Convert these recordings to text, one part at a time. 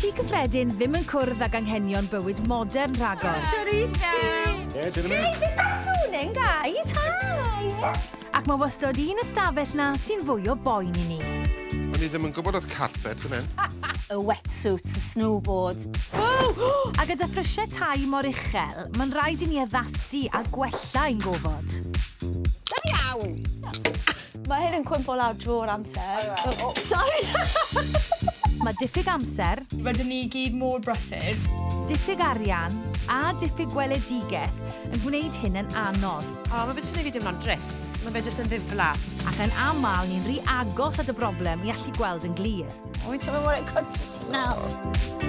tŷ cyffredin ddim yn cwrdd ag anghenion bywyd modern rhagor. Shwt wyt ti? Ie, dyn nhw'n Hey, beth am sŵn yn, guys? Hi! Ac mae wastod un ystafell 'na sy'n fwy o boen i ni. O'n i ddim yn gwybod oedd carpet fan hyn. Y wetsuits, y snowboards. A gyda phrisiau tai mor uchel, mae'n rhaid i ni addasu a gwella ein gofod. Da iawn! Mae hyn yn cwympo lawr drwy'r amser. Oh, sorry! Mae diffyg amser, Rydyn ni i gyd mor brysur. Diffyg arian a diffyg gweledigaeth yn gwneud hyn yn anodd. O, mae fe jyst yn neud fi deimlo'n drist. Mae fe jyst yn ddiflas. Ac yn aml ni'n rhy agos at y broblem i allu gweld yn glir. O, fi'n teimlo mor excited nawr.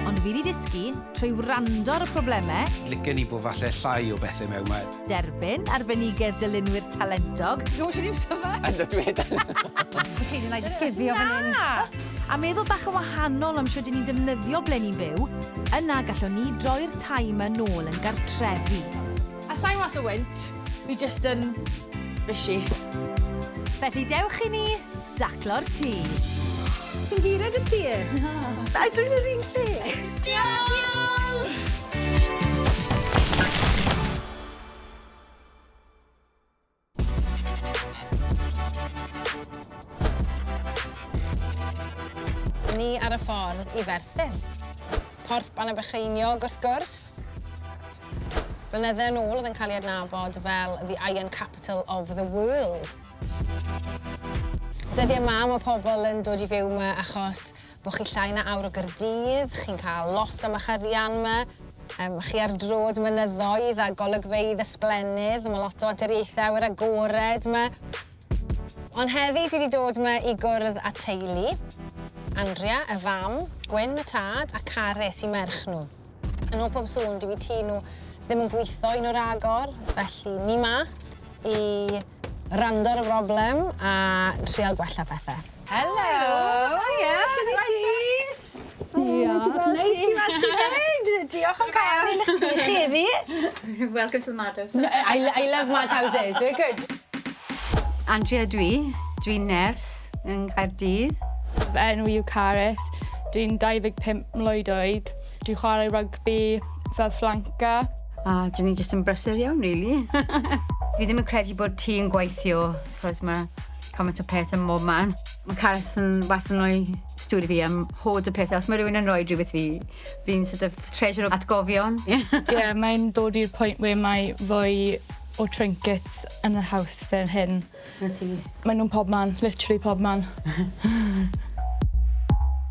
Ond fi 'di dysgu, trwy wrando ar y problemau, Licen i bod falle llai o bethe mewn 'ma. Derbyn arbenigedd dylunwyr talentog. Ti'n gwybod shwt i iwso fe? Yndw dwi. Oce, ni 'nai jyst guddio fan hyn. Na! A meddwl bach yn wahanol am shwt 'yn ni'n defnyddio ble ni'n byw, yna gallwn ni droi'r tai 'ma nôl yn gartrefi. A sai mas o wynt, fi jyst yn busy. Felly dewch i ni daclo'r tŷ. Sim geiriau 'da ti? Na. A dwi'n yr un lle. Diolch! Ni ar y ffordd i Ferthyr. Porth Bannau Brycheiniog wrth gwrs. Blynydde yn ôl oedd yn cael ei adnabod fel the Iron Capital of the World. Dyddiau 'ma ma' pobl yn dod i fyw 'ma achos bo' chi llai na awr o Gaerdydd, chi'n cael lot am 'ych arian 'ma, yym chi ar dro'd mynyddoedd a golygfeydd ysblennydd, ma' lot o anturiaethe awyr agored 'ma. Ond heddi dwi 'di dod 'ma i gwrdd â teulu, Andrea, y fam, Gwyn, y tad, a Carys, 'u merch nhw. Yn ôl pob sôn dyw 'u tŷ nhw ddim yn gwitho un o'r agor, felly ni 'ma i wrando ar y broblem a trial gwella pethe. Helo! Haia, shwt wyt ti? Diolch. Neis i weld ti 'fyd. Diolch am cael ni yn 'ych tŷ chi heddi. Welcome to the Madhouse. No, I I love madhouses, we're good. Andrea dwi. Dwi'n nyrs yng Nghaerdydd. Fy enw i yw Carys. Dwi'n 25 mlwydd oed. Dwi'n chwarae rygbi fel flanker. A 'dyn ni jyst yn brysur iawn rili. Fi ddim yn credu bod tŷ yn gweithio 'chos ma' cymaint o pethe ym mhob man. Ma' Carys yn wastad yn roi stwr i fi am hoard o pethe. Os ma' rywun yn roi rhywbeth fi fi'n sort of treasure atgofion. Ie mae'n dod i'r pwynt where mae fwy o trinkets yn y house fel hyn. 'Na ti. Mae nw'n pobman, literally pobman.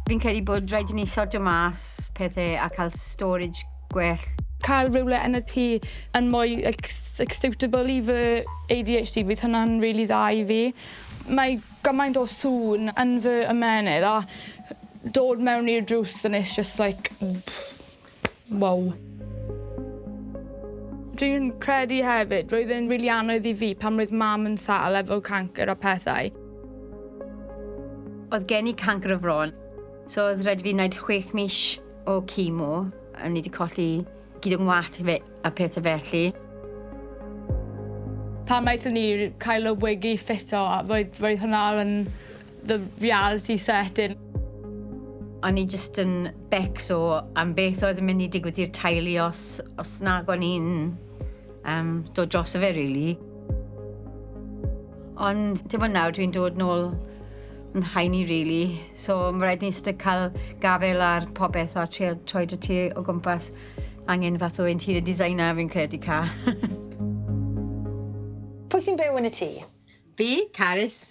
Fi'n credu bod raid i ni sortio mas pethe a ca'l storage gwell. Cael rywle yn y tŷ yn mwy like s- like suitable i fy ADHD fydd hwnna'n rili dda i fi. Mae gymaint o sŵn yn fy ymennydd a dod mewn i'r drws and it's just like wow. Dwi'n credu hefyd roedd e'n rili anodd i fi pan roedd mam yn sâl efo cancr a pethau. Oedd gen i cancr y fron, so oedd rhaid i fi wneud chwech mis o chemo, a o'n i 'di colli gyd o ngwallt fe a pethe felly. Pan aethon ni cael y wig i ffito a roedd roedd hwnna yn the reality set in. O'n i jyst yn becso am beth oedd yn mynd i digwydd i'r teulu os os nag o'n i'n um, dod dros fe really. Ond dim ond nawr dwi'n dod nôl yn haeni really. So mae rhaid ni sort of cael gafel ar popeth a trio troed y tŷ o gwmpas. Angen fath o interior designer fi'n credu ca. Pwy sy'n byw yn y tŷ? Fi, Carys,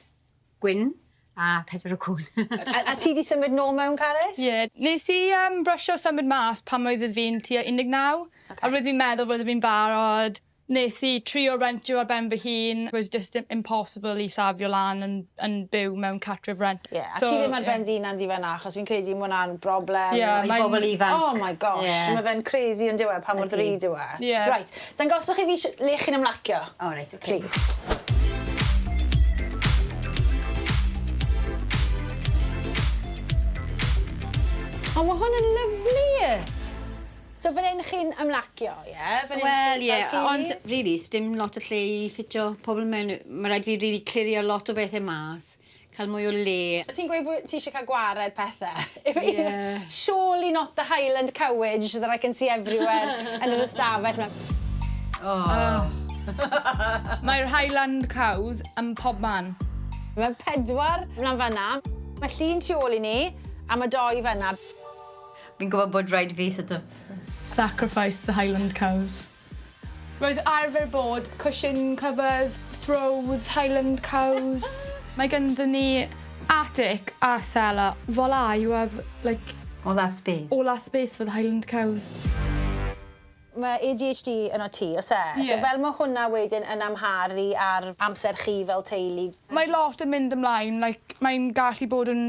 Gwyn a pedwar o cŵn. A, a ti 'di symud nôl mewn, Carys? Ie. Nes i yym brysio symud mas pan oeddwn fi'n tua 19. Oce. A roedd fi'n meddwl roeddwn fi'n barod. Nes i trio rentio ar ben fy hun. It was just impossible i safio lan yn yn byw mewn cartref rent. Ie, a ti ddim ar ben dy unan 'di fan 'na achos fi'n credu ma' wnna'n broblem. Ie, mae'n... I bobol ifanc. Oh my gosh. Ie. Ma' fe'n crazy on'd yw e pa mor ddrud yw e. Ie. Reit, dangoswch i fi sh- le chi'n ymlacio. O reit oce. Plîs. O ma' hwn yn lyfli! So fan 'yn chi'n ymlacio ie? Fan 'yn Wel chi'n ie fel teulu? ond rili sdim lot o lle i ffitio pobol mewn. Ma' raid fi rili clirio lot o bethe mas. Cael mwy o le. Ti'n gweud bod ti eisiau cael gwared pethau. Ie. Surely not the Highland cowage that I can see everywhere yn yr ystafell 'ma. Oh. Mae'r Highland cows yn pob man. Mae pedwar lan fan'na. Mae llun tu ôl i ni, a mae doi fan'na. Fi'n gwybod bod rhaid fi sort of... Sacrifice the Highland cows. Roedd arfer bod cushion covers, throws, Highland cows. Mae ganddyn ni attic a cellar. Voila, you have like... All that space. All that space for the Highland cows. Mae ADHD yno ti, oes e? Ie. So fel mae hwnna wedyn yn amharu ar amser chi fel teulu? Mae lot yn mynd ymlaen, like, mae'n gallu bod yn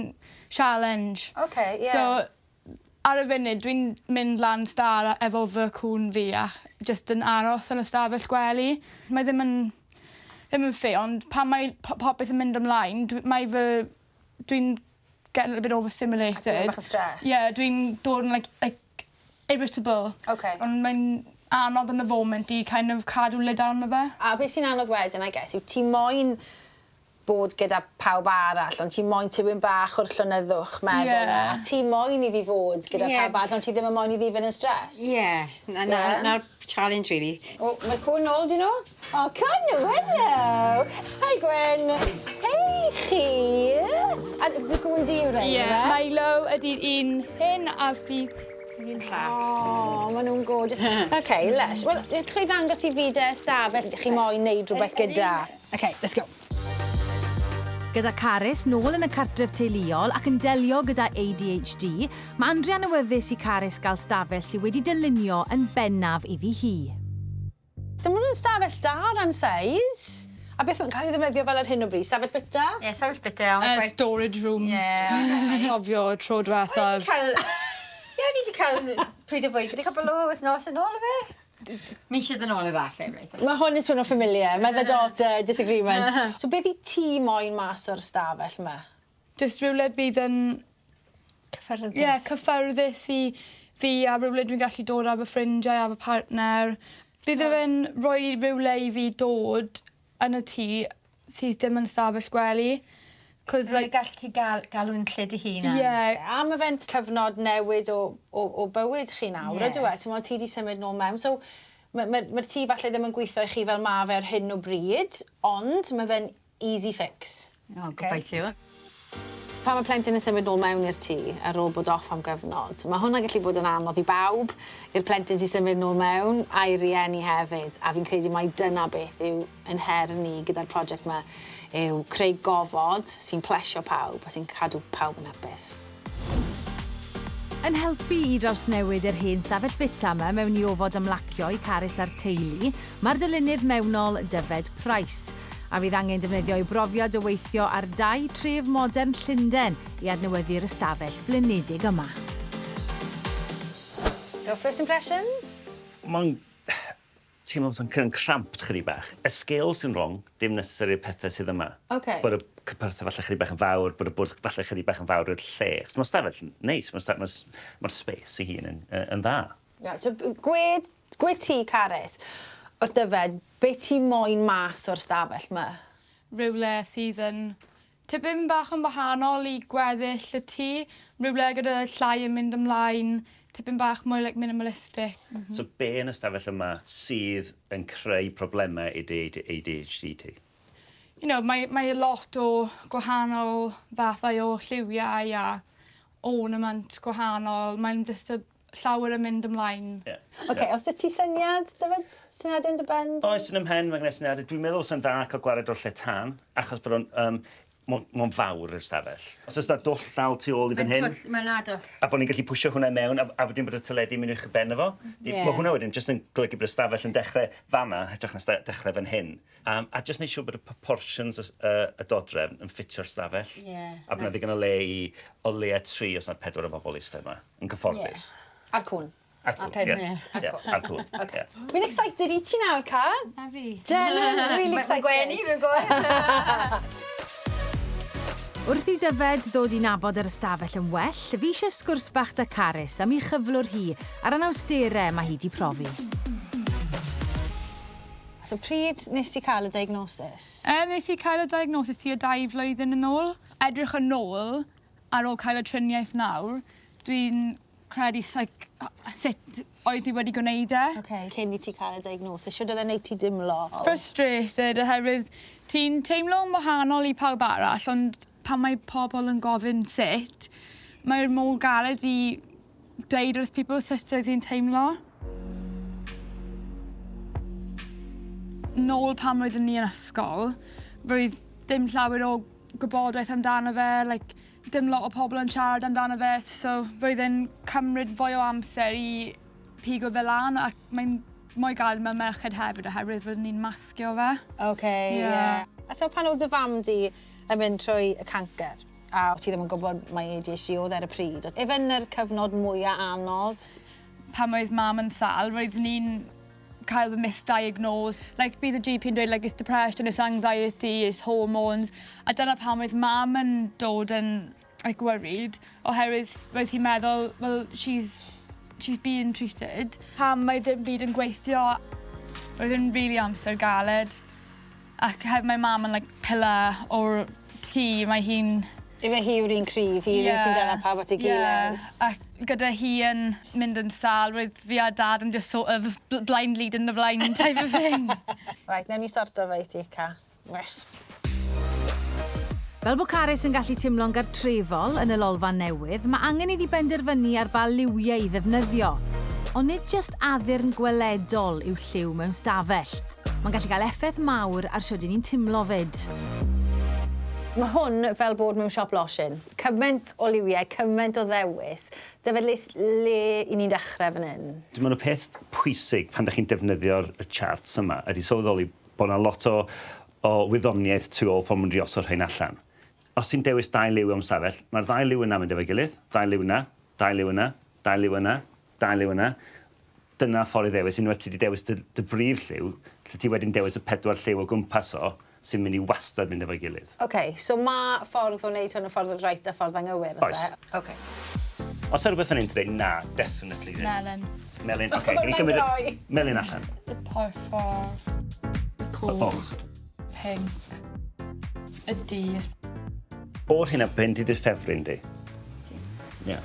challenge. Okay, ie. So, ar y funud, dwi'n mynd lan star efo fy cwn fi a just yn aros yn y stafell gwely. Mae ddim yn ffi, ond pan mae popeth yn mynd ymlaen, dwi, mae fy... Dwi'n getting a little bit overstimulated. A ti'n bach yn stressed? Yeah, dwi'n dod yn like, irritable. Okay. Ond mae'n anodd yn the moment i kind of cadw lid arno fe. A beth sy'n anodd wedyn, I guess, yw ti moyn bod gyda pawb arall, ond ti moyn tipyn bach o'r llonyddwch meddwl 'na. A ti moyn iddi fod gyda pawb arall, ond ti ddim yn moyn iddi fynd yn stressed. Ie, 'na'r challenge, really. O, mae'r cwn nôl, dyn nhw? O, cwn, hello! Hi, Gwen! Hei, chi! A dy gwn di yw rhain, Ie, ife? Milo ydy'r un hyn a fi yw'r un llall. O, maen nhw'n gorgeous. OK, lush. Wel, chi ddangos i fi de stafell chi moyn neud rhywbeth gyda. OK, let's go. Gyda Carys nôl yn y cartref teuluol ac yn delio gyda ADHD, mae Andrea'n awyddus i Carys gael stafell sydd wedi dylunio yn bennaf iddi hi. So mae hwnna'n stafell da o ran size. A beth mae'n cael ei ddefnyddio fel ar hyn o bryd? Stafell bita? Ie, stafell bita. Storage room. Ie. Cofio tro diwethaf. Ie, ni wedi cael pryd o fwyd gyda couple o wythnos yn ôl o fe. Ni eisiau dod yn ôl i falle, reit. Mae hwn yn swnio familiar. Mother daughter disagreement. So beth i ti moyn mas o'r stafell yma? Just rhywle bydd yn Cyffyrddus. Ie, yeah, cyffyrddus i fi a rhywle dwi'n gallu dod â fy ffrindiau a fy partner. Bydd fe'n rhoi rhywle i fi dod yn y tŷ sydd ddim yn stafell gwely. 'Cause Like, like, gallu chi gael, galw'n lle dy hunan. Yeah. A mae fe'n cyfnod newid o bywyd chi nawr, ydw e? So, mae ti wedi symud nôl mewn. So, mae'r ma tŷ falle ddim yn gweithio i chi fel ma fe ar hyn o bryd, ond mae fe'n easy fix. O, gobeithio. Pan mae plentyn yn symud nôl mewn i'r tŷ ar ôl bod off am gyfnod, mae hwnna gallu bod yn anodd i bawb, i'r plentyn sy'n symud nôl mewn, a'i rieni hefyd. A fi'n credu mai dyna beth yw yn her ni gyda'r prosiect yma, yw creu gofod sy'n plesio pawb a sy'n cadw pawb yn hapus. Yn helpu i drawsnewid yr hen safell fita yma mewn i ofod ymlacio i Carys a'r teulu, mae'r dylunydd mewnol Dyfed Price. A fydd angen defnyddio ei brofiad o weithio ar dau tref modern Llundain i adnewyddu'r ystafell blinedig yma. So, first impressions? Mae'n teimlo bod o'n cramped chydig bach. Y scale sy'n wrong, dim necessarily y pethau sydd yma. Bod y cypyrddau falle chydig bach yn fawr, bod y bwrdd falle chydig bach yn fawr i'r lle. Achos mae'r stafell yn neis, mae'r ma space ei hun yn dda. Yeah, so, gwed ti, Carys, wrth Dyfed, be ti moyn mas o'r stafell yma? Rhywle sydd yn tipyn bach yn wahanol i gweddill y tŷ. Rhywle gyda llai yn mynd ymlaen, tipyn bach mwy like minimalistic. So be yn y stafell yma sydd yn creu problemau i dy ADHD ti? Mae lot o gwahanol fathau o lliwiau a ornament gwahanol. Mae'n just y llawer yn mynd ymlaen. Yeah. OK, os dy ti syniad, Dyfed, syniad yn dy ben? Oes, yn ymhen, mae gen i syniadau. Dwi'n meddwl sy'n dda cael gwared o'r lle tân, achos bod o'n ma fawr i'r stafell. Os oes 'na dwll dal tu ôl i fan hyn, Mae'n na dwll. a bod ni'n gallu pwysio hwnna mewn, a wedyn bod y teledu mynd uwch y ben efo. Mae hwnna wedyn jyst yn golygu bod y stafell yn dechrau fanna, hytrach na dechrau fan hyn. A jyst neud siŵr bod y proportions y dodrefn yn ffitio'r stafell. A bod 'na ddigon o le i o leia tri, os na pedwar o bobl eistedd yma, yn cyfforddus. A'r cwn. A'r cwn, ie. Ie, a'r cwn. Okay. Fi'n excited i ti nawr, Car. A fi. Genuine, really excited. Gwenu, fi'n gwenu. Wrth i Dyfed ddod i nabod yr ystafell yn well, fi eisiau sgwrs bach 'da Carys am ei chyflwr hi a'r anawsterau mae hi 'di profi. So pryd nes ti cael y diagnosis? Nes i cael y diagnosis tua 2 flwyddyn yn ôl. Edrych yn ôl, ar ôl cael y triniaeth nawr, dwi'n credu like, sut oedd hi wedi gwneud e. OK, cyn i ti cael y diagnosis, shwd oedd e'n neud ti dimlo? Frustrated oherwydd ti'n teimlo'n wahanol i pawb arall, ond pan mae pobl yn gofyn sut, mae'r mor galed i dweud wrth people sut oedd hi'n teimlo. Nôl pan roeddwn ni yn ysgol, roedd dim llawer o gwybodaeth amdano fe, like, dim lot o pobl yn siarad amdano fe, so roedd e'n cymryd fwy o amser i pigo fe lan ac mae'n mwy galed mewn merched hefyd oherwydd rydyn ni'n masgio fe. OK, ie. Yeah. A so pan oedd dy fam di yn mynd trwy y cancer, a ti ddim yn gwybod mai ADHD oedd e ar y pryd, oedd efe yn yr cyfnod mwyaf anodd? Pan oedd mam yn sâl, roeddwn ni'n cael fy misdiagnosed. Like, bydd y GP yn dweud, like, it's depression, it's anxiety, it's hormones. A dyna pam oedd mam yn dod yn like, worried, oherwydd roedd hi'n meddwl, well, she's being treated. Pam mae dim byd yn gweithio, roedd yn really amser galed. Ac hefyd mae mam yn like, pillar o'r tŷ, mae hi'n. Ife hi yw'r un cryf, hi yw'r un sy'n dala pawb at ei gilydd. Yeah. Ac gyda hi yn mynd yn sâl, roedd fi a dad yn just sort of blind leading the blind type of thing. Right, newn ni sorto fe i ti, Ca. Yes. Fel bod Carys yn gallu teimlo'n gartrefol yn y lolfa newydd, mae angen iddi benderfynu ar ba liwiau i ddefnyddio. Ond nid jyst addurn gweledol yw lliw mewn stafell. Mae'n gallu cael effaith mawr ar shwd 'yn ni'n timlo 'fyd. Mae hwn fel bod mewn siop losin. Cymaint o liwiau, cymaint o ddewis. Dyfed le, le i ni'n dechrau fan hyn? Dwi'n meddwl y peth pwysig pan ydych chi'n defnyddio'r y charts yma ydy sylweddoli bod yna lot o wyddoniaeth tu ôl ffordd mynd i osod rhain allan. Os ti'n dewis dau liw am stafell, mae'r ddau liw yna mynd efo'i gilydd, dau liw yna, dau liw yna, dau liw yna, dau liw yna. Dyna ffordd i ddewis, unwaith ti wedi dewis dy brif lliw, lle ti wedyn dewis y pedwar lliw o gwmpas o, sy'n mynd i wastad mynd efo'i gilydd. OK, so mae ffordd o wneud hwn yn ffordd reit a ffordd anghywir, oes e? OK. Os yna rhywbeth yn un ti dweud, na, definitely ddim. Melyn. Melyn, oce, okay, Hwnna'n gymryd gloi. Melyn allan. Porffor. Coch. Och. Pink. Y du. O'r hynna, ben di dy ffefryn di? Ie. Yeah.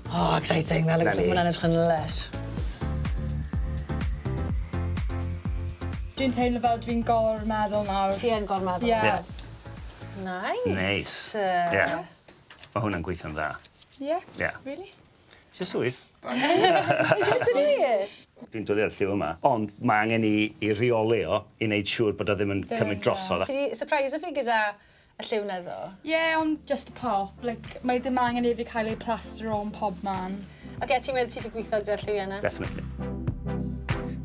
Oh, exciting. That looks Na like ni. hwnna'n edrych yn lush. Dwi'n teimlo fel dwi'n gor-meddwl nawr. Ti yn gor-meddwl? Yeah. Yeah. Nice. Neis. Ie. Mae hwnna'n gweithio'n dda. Yeah? Ie. Really? Isio swydd? Ydy ni? Dwi'n dod i'r lliw yma, ond mae angen i reoli o i wneud siŵr bod o ddim yn cymryd drosodd. Ti di surprise fi gyda y lliw 'na ddo? Yeah, ond just a pop. Like, mae ddim angen i fi cael ei plaster o'n pob man. Oce, ti'n meddwl ti wedi gweithio gyda'r lliwiau yna? Definitely.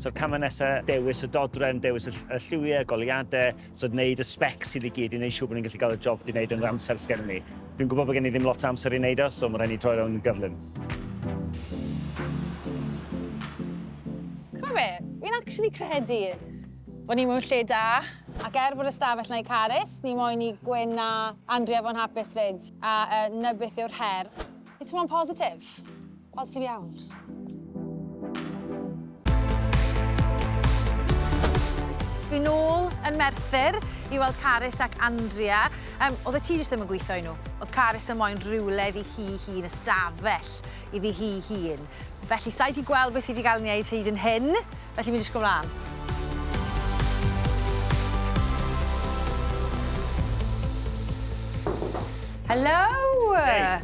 So camau nesaf, dewis y dodrefn, dewis y lliwiau, goleuadau, so wneud y specs sydd i gyd i wneud siŵr bod ni'n gallu gael y job di wneud yn yr amser sgen ni. Dwi'n gwybod bod gen i ddim lot o amser i wneud o, so mae rhaid ni troi rownd yn gyflym. C'mon be, fi'n actually credu bod ni mewn lle da, ac er bod y stafell 'na i Carys, ni moyn i Gwyn a Andrea fo'n hapus fyd, a 'na beth yw'r her. Fi'n teimlo'n positif. Positif iawn. Fi nôl yn Merthyr i weld Carys ac Andrea. Oedd y tŷ jyst ddim yn gweithio i nhw. Oedd Carys yn moyn rhywle iddi hi hun, ystafell iddi hi hun. Felly, sa'i di gweld beth sydd wedi cael ei wneud hyd yn hyn, felly fi'n disgwyl mlaen. Helo! Hey.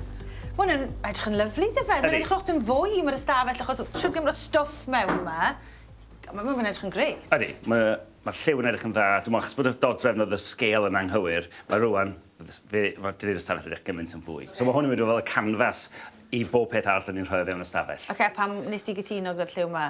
Ma' hwn yn edrych yn lyfli, Dyfed. Mae'n Ydi. edrych lot yn fwy mae'r ystafell, achos siwr gymaint o stwff mewn yma. Mae'n edrych yn grêt. Ydy, mae'r ma lliw yn edrych yn dda. Dwi'n meddwl, achos bod y dodrefn oedd y scale yn anghywir, mae rwan, mae dydy'r ystafell edrych gymaint yn fwy. So mae hwn yn mynd fel y canfas i bob peth arall dyn ni'n rhoi o fewn y stafell. Oce, pam nes ti gytuno gyda'r lliw yma?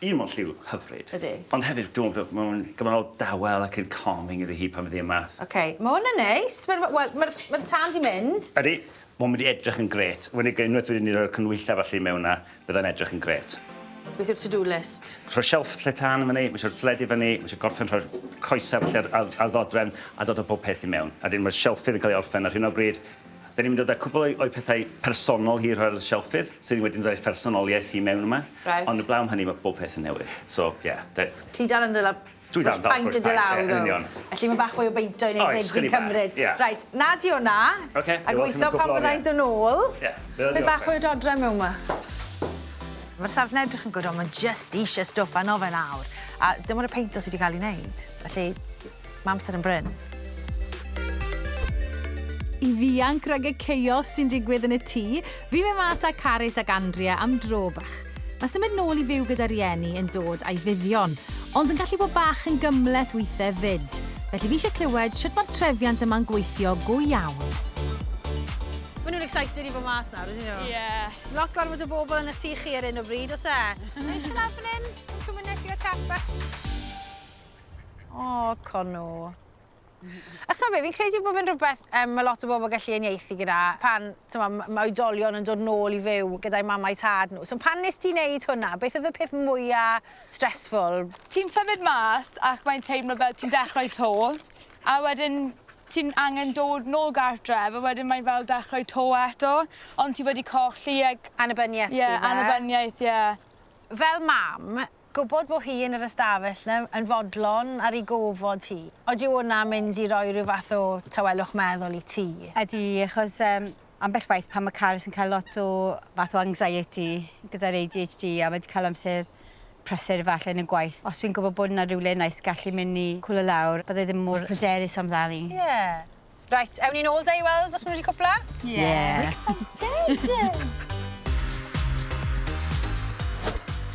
Un, mae'n lliw hyfryd. Ydi. Ond hefyd, dwi'n meddwl, mae'n gymaint o dawel ac yn calming iddi hi pan fydd hi yma. Oce, mae hwn yn neis. Mae'r well, ma tân di mynd. Ydy, mae'n mynd i edrych yn grêt. Wedi unwaith wedi ni roi'r canhwyllau falle mewn na, bydd o'n edrych yn grêt. Beth yw'r to-do list? Rhoi shelf lle tân fyny, mae eisiau'r teledu fyny, mae eisiau gorffen rhoi'r coesau falle ar ddodrefn a dod â bob peth i mewn. A dyn mae'r shelffydd yn cael ei orffen ar hyn o bryd. Da ni'n mynd dod â cwbl o'i pethau personol hi rhoi ar y shelffydd, sydd wedyn rhoi phersonoliaeth hi mewn yma. Reit. Ond heblaw am hynny, mae bob peth yn newydd. So, ie. Yeah, Ti dal yn dod â Dwi dal yn dal paint brush yn dy paint, law, ie, yn ddo. union. Felly mae bach fwy o beinto i wneud Oes, hefyd, fi'n chydig bach, cymryd. ie. Reit, na di hwnna. Ocê, A fe welwn gweithio ni pan cwpl o byddai'n dod nôl. Ie, fe Bydd bach fwy o dodrefn mewn 'ma. Mae'r safle'n edrych yn gwd, ond mae jyst eisiau stwff arno fe nawr. A dim ond y peinto sydd wedi cael ei wneud. Felly, mae amser yn brin. I ddianc rhag y chaos sy'n digwydd yn y tŷ, fi'n mynd mas â Carys ac Andrea am dro bach. Mae symud nôl i fyw gyda rieni yn dod â'i fuddion, ond yn gallu bod bach yn gymhleth weithiau 'fyd. Felly fi eisiau clywed sut mae'r trefiant yma'n gweithio go iawn. Maen nhw'n excited i fod mas nawr, ydyn nhw? Ie. Yeah. Lot gormod o bobl yn eich tŷ chi ar hyn o bryd, oes e? Neu siarad fan hyn? Cwmynnau chi o chat bach? O, Conw. Achos be, fi'n credu bod fe'n rhywbeth mae lot o bobl gallu uniaethu gyda pan mae oedolion yn dod nôl i fyw gyda'i mamau tad nhw. So pan nes ti wneud hwnna, beth oedd y peth mwyaf stressful? Ti'n symud mas ac mae'n teimlo fel ti'n dechrau 'to, a wedyn ti'n angen dod nôl gartref a wedyn mae'n fel dechrau 'to eto, ond ti wedi colli ag... Annibyniaeth ti, fe? Annibyniaeth, ie. Fel mam, gwybod bod hi yn yr ystafell 'na yn fodlon ar ei gofod hi, oeddi hwnna mynd i roi rhyw fath o tawelwch meddwl i ti? Ydy, achos ambell waith pan mae Carys yn cael lot o fath o anxiety gyda'r ADHD a mae wedi cael amser prysur falle yn y gwaith. Os dwi'n gwybod bod yna rhywle nice gallu mynd i cwlo lawr, byddai ddim mor pryderus amdani. Ie. Yeah. Right, ewn ni nôl da i weld os maen nhw wedi cwpla? Ie. Yeah. Excited!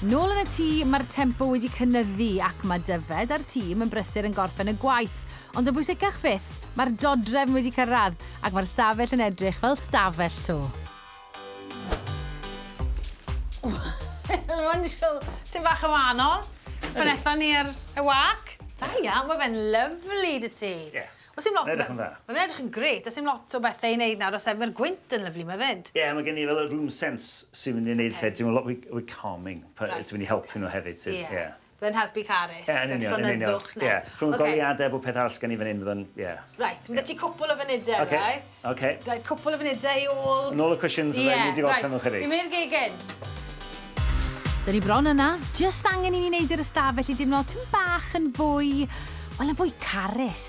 Nôl yn y tŷ, mae'r tempo wedi cynyddu ac mae Dyfed a'r tîm yn brysur yn gorffen y gwaith. Ond yn bwysicach fyth, mae'r dodrefn wedi cyrraedd ac mae'r stafell yn edrych fel stafell 'to. Mae'n siŵr, ti'n bach yn wahanol. Pan ethon ni ar y wac. Da iawn, mae fe'n lyfli 'da ti. Ie. Yeah. Oes dim lot Mae'n edrych yn dda. Mae'n edrych yn grêt, oes dim lot o bethau i wneud nawr, oes e, mae'r gwynt yn lyfli, mae fyd. Ie, yeah, mae gen i fel y room sense sy'n mynd i wneud lle, dwi'n lot fwy calming, right. Sy'n mynd i helpu nhw hefyd. Ie. Yeah. Bydd yn helpu Carys. Ie, yn union, yn union. Ie, rhwng okay. Goleuadau bod peth arall gen i fan hyn, fydd yn, ie. Right, mae ti cwpl o funudau, okay. right? Okay. Right, cwpl o funudau i ôl... Nôl y cushions, yeah, mynd i gorffen nhw chydig. Fi'n mynd i'r gegin. Dyn ni bron yna, just angen i ni wneud yr ystafell i dimlo tipyn bach yn fwy, wel, yn fwy Carys.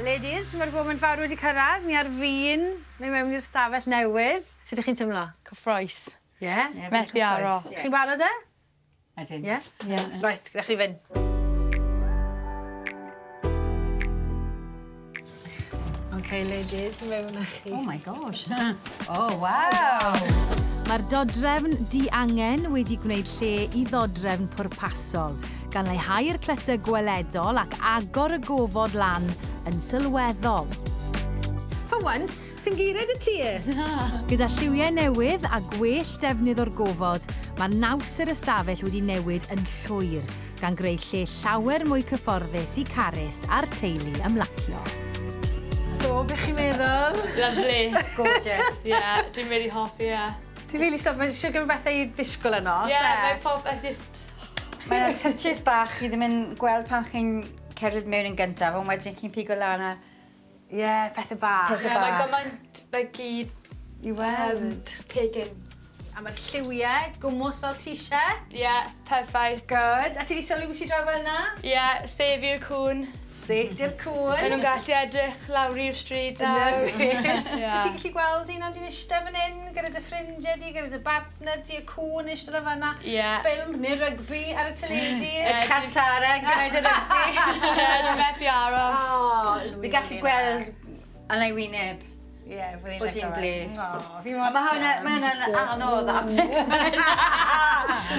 Ladies, mae'r foment fawr wedi cyrraedd. Ni ar fin mynd mewn i'r stafell newydd. Sut ydych chi'n teimlo? Cyffrous. Ie? Yeah? Yeah, Methu aros. Chi'n barod e? Ydyn. Ie? Yeah? Ie. Yeah. Right, gyda chi fynd. OK, ladies, mewn â chi. Oh my gosh. Oh, wow. Mae'r dodrefn diangen wedi gwneud lle i ddodrefn pwrpasol, gan leihau'r clutter gweledol ac agor y gofod lan yn sylweddol. For once, sy'n geiriau 'da ti. Gyda lliwiau newydd a gwell defnydd o'r gofod, mae naws yr ystafell wedi newid yn llwyr, gan greu lle llawer mwy cyfforddus i Carys a'r teulu ymlacio. So, beth chi'n meddwl? Lovely. Gorgeous. Yeah, dwi'n really hoffi, yeah. Ti'n really stop, mae'n siŵr gyda bethau i ddisgwyl yno, Ie, yeah, mae pob, I just... Mae'n touches bach chi ddim yn gweld pan chi'n cerdded mewn yn gyntaf, ond wedyn chi'n pigo lan a Ie, yeah, pethau bach. Pethau Yeah, mae bach. gymaint, like, gyd I weld. taken. A mae'r lliwiau, gwmws fel ti eisiau. Yeah, perffaith. Good. A ti wedi sylwi beth sy'n draw fel yna? Yeah, sef i'r cwn. Sef i'r cwn. Maen nhw'n gallu edrych lawr i'r stryd nawr. Yeah. So ti'n gallu gweld un o'n di'n eistedd fan hyn, gyda dy ffrindiau di, gyda dy bartner di, y cwn eistedd yn fanna. Ie. Ffilm neu rygbi ar y teledu. Edrych ar Sara yn gwneud y rygbi. Ie, dwi'n methu aros. Oh, Fi gallu gweld yn ei wyneb Ie, bod hi'n bles. O, fi mor Mae hwnna, mae hwnna'n anodd am.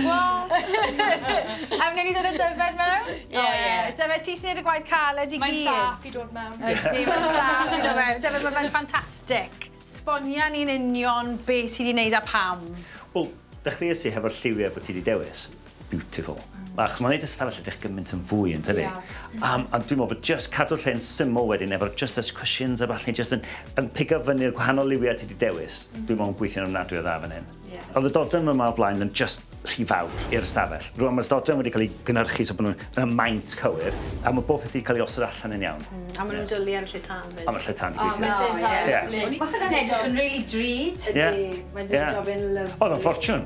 What? A wnawn ni ddod â Dyfed mewn? Ie. Oh, Dyfed, ti sy'n neud y gwaith caled i gyd. Mae'n saff i dod mewn. Ydy, mae'n saff i ddod mewn. Dyfed, mae fe'n ffantastig. Sbonia ni'n union beth ti wedi wneud a pam. Wel, dechreuais i hefo'r lliwiau bod ti wedi dewis. Beautiful. Ach, mae'n neud y stafell edrych gymaint yn fwy yn tydi. Ie. A dwi'n meddwl bod just cadw'r lle'n syml wedyn efo'r just y cushions a falle just yn pigo fyny'r gwahanol liwiau ti wedi dewis. Dwi'n meddwl yn gweithio'n ofnadwy o dda fan hyn. Ie. Oedd y dodrefn yma o blaen yn just rhy fawr i'r stafell. Rwan mae'r dodrefn wedi cael ei gynhyrchu so bod nhw'n yn y maint cywir, a mae bob peth wedi cael ei osod allan yn iawn. A maen nhw'n dwlu ar y lle tân 'fyd. A mae'r lle tân 'di gweithio. O, ie. Mae hwnna'n edrych yn rili drud. Ydy, mae'n dod job yn lyfli. Oedd o'n ffortiwn.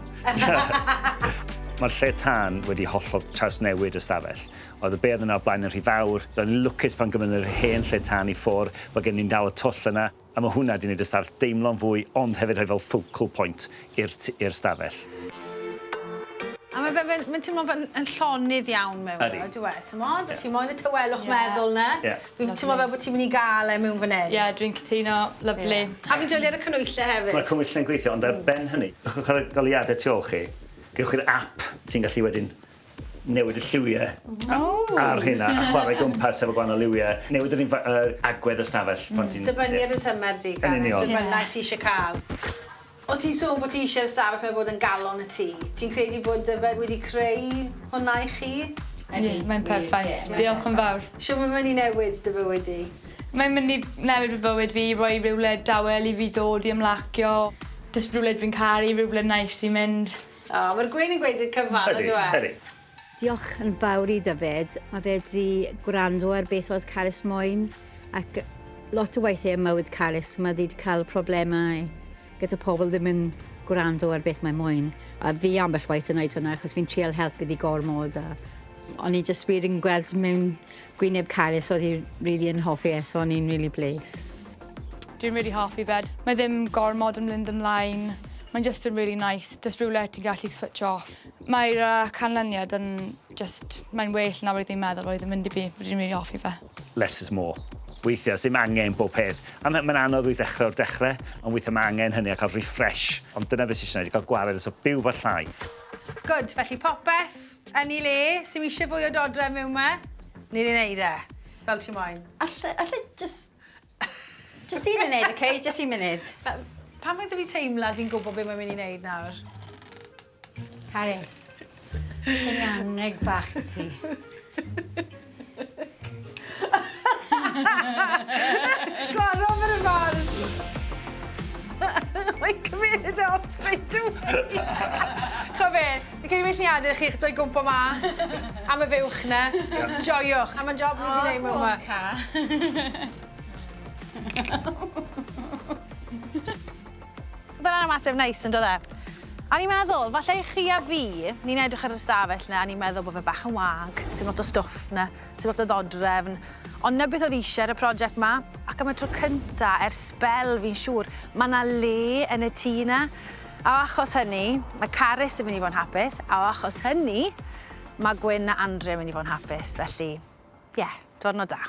Mae'r lle tân wedi hollol trawsnewid y stafell. Oedd y be oedd yna o'r blaen yn rhy fawr. Roedd ni'n lwcus pan gymryd yr hen lle tân i ffwr, bod gen ni'n dal y twll yna. A mae hwnna 'di wneud y stafell deimlo'n fwy, ond hefyd rhoi fel focal point i'r i'r stafell. A mae fe, mae'n teimlo fel yn llonydd iawn mewn Ydi. Ydyw e, t'mod? Yeah. Ti moyn y tawelwch yeah. meddwl 'na. Yeah. Fi'n teimlo fel bod ti'n mynd i gael e mewn fan 'yn. Ie, yeah, dwi'n cytuno. Lovely. Yeah. A fi'n dwlu ar y canwylle hefyd. Mae'r canwylle'n gweithio, ond ar ben hynny, bychwch ar y goleuadau tu ôl chi, gewch chi'r app ti'n gallu wedyn newid y lliwiau oh. ar hynna a chwarae gwmpas efo gwahanol liwiau. Newid yr un yr agwedd y stafell pan ti'n... Dibynnu ar y tymer di, Yn union. Beth bynnag ti eisiau cael. O ti'n sôn bod ti eisiau'r stafell mae fod yn galon y tŷ. Ti'n credu bod Dyfed wedi creu hwnna i chi? Ydy, mae'n perffaith. Diolch yn fawr. Siwr mae'n mynd i newid dy fywyd di? Mae'n mynd i newid fy fywyd fi, rhoi rhywle dawel i fi dod i ymlacio. Just rhywle dwi'n caru, rhywle nice i mynd. O, mae'r gwên yn gweud y cyfan, on'd yw e? Ydy, ydy. Diolch yn fawr i Dyfed. Mae fe wedi gwrando ar beth oedd Carys moyn ac lot o weithiau ym mywyd Carys mae wedi cael problemau gyda pobl ddim yn gwrando ar beth mae moyn. A fi ambell waith yn wneud hwnna achos fi'n trial helpu iddi gormod a o'n i jyst wir yn gweld mewn gwyneb Carys oedd hi rili yn hoffi e so o'n i'n rili pleased. Dwi'n really hoffi fe. Mae ddim gormod yn mynd ymlaen. Mae'n just yn really nice. Just rhywle ti'n gallu switch off. Mae'r canlyniad yn just... Mae'n well na roedd i'n meddwl oedd yn mynd i fi. Dwi'n really hoffi fe. Less is more. Weithiau, sy'n angen bob peth. A mae'n anodd weith ddechrau o'r dechrau, ond weithiau mae angen hynny a cael refresh. Ond dyna beth sy'n eisiau gwneud, cael gwared, so byw fo llai. Good, felly popeth yn ei le, sy'n eisiau fwy o dodrefn mewn 'ma, ni wedi wneud e. Fel ti moyn. Alle just un munud, okay? Just un munud. Pam mae 'da fi teimlad fi'n gwybod beth mae'n mynd i wneud nawr? Carys, gen i anreg bach i ti. Gwarodd ar y ffordd. Mae'n cymryd e off straight away. Cho be, fi credu well ni adael chi'ch dwy gwmpo mas am y fuwch na. Joiwch. Am y job ni wedi gwneud mewn yma. Bydd ymateb neis yn dod e? A ni'n meddwl, falle i chi a fi, ni'n edrych ar y stafell na, a ni'n meddwl bod fe bach yn wag, ddim lot o stwff na, ddim lot o ddodrefn. Ond na beth oedd eisiau ar y prosiect ma, ac am y tro cynta, ers sbel fi'n siŵr, mae yna le yn y tŷ na. A o achos hynny, mae Carys yn mynd i fod yn hapus, a o achos hynny, mae Gwyn a Andrea yn mynd i fod yn hapus. Felly, ie, yeah, diwrnod da.